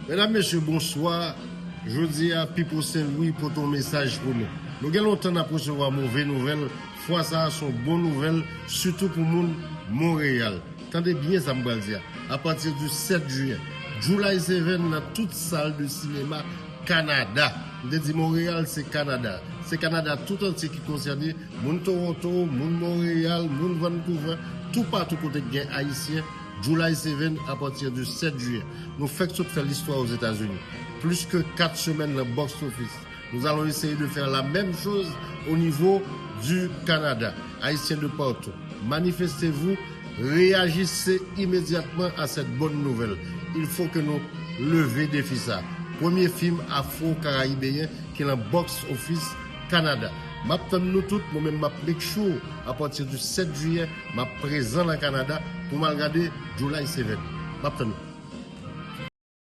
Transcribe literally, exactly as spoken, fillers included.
Medam, mesye, bonswa. Jodi a, Pipo Sen Lwi pote yon mesaj pou nou. Nou gen lontan n ap resevwa move nouvèl. Fwa sa a, se yon bon nouvèl, sitou pou moun Monreyal. Tande byen sa m pral di a. Apati di sèt jiyen, July Seven nan tout sal de sinema Kanada. M te di Monreyal, se Kanada. Se Kanada tout antye ki konsène. Moun Toronto, moun Monreyal, moun Vancouver, toupatou kote k gen Ayisyen, July Seven apati di sèt jiyen. Nou fèk sot fè listwa Ozetazini. Plis ke kat semèn nan box office. Nous allons essayer de faire la même chose au niveau du Canada. Haïtiens de partout, manifestez-vous, réagissez immédiatement à cette bonne nouvelle. Il faut que nous lever défi sa. Premye fim afro-karayibeyen ki nan box office Kanada. M ap tann nou tout, mwen menm m ap make sure apati di sèt jiyen, m ap prezan nan Kanada pou m al gade July Seven. M ap tann nou.